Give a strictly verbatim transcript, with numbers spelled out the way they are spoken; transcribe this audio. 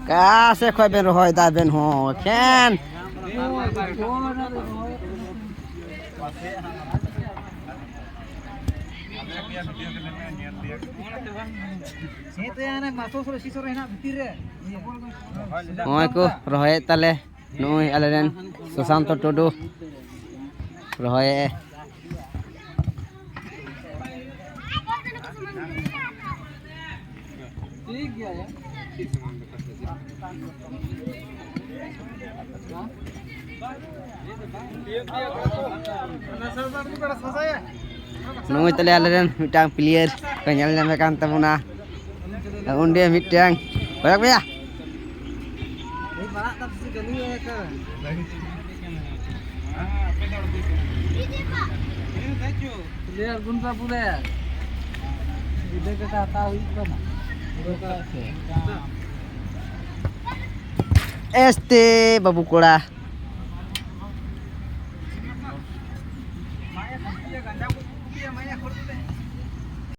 ᱚᱠᱟ ᱥᱮᱫ ᱠᱷᱚᱡ ᱵᱮᱱ ᱨᱚᱦᱚᱭ ᱫᱟ ᱟᱵᱮᱱ ᱦᱚᱸ ᱮᱠᱷᱮᱱ? ᱱᱚᱜᱼᱚᱭ ᱠᱚ ᱨᱚᱦᱚᱭᱮᱫ ᱛᱟᱞᱮ ᱱᱩᱭ ᱟᱞᱮ ᱨᱮᱱ ᱥᱩᱥᱟᱱᱛᱚ ᱴᱩᱰᱩ ᱨᱚᱦᱚᱭᱮᱫ᱾ ᱱᱩᱭ ᱛᱟᱞᱮ ᱟᱞᱮᱨᱮᱱ ᱢᱤᱫᱴᱟᱝ ᱯᱞᱮᱭᱟᱨ ᱠᱚ ᱧᱮᱞ ᱧᱟᱢᱮ ᱠᱟᱱ ᱛᱟᱵᱚᱱᱟ᱾ ᱚᱸᱰᱮ ᱢᱤᱫᱴᱟᱝ ᱠᱚᱭᱚᱜ ᱢᱮᱭᱟ᱾ ᱯᱞᱮᱭᱟᱨ ᱜᱩᱱᱰᱟ ᱯᱞᱮᱭᱟᱨ᱾ ᱜᱤᱫᱽᱨᱟᱹ ᱠᱚ ᱦᱟᱛᱟᱣ ᱦᱩᱭᱩᱜ ᱠᱟᱱᱟ᱾ ᱮᱥᱛᱮ ᱵᱟᱹᱵᱩ ᱠᱚᱲᱟ᱾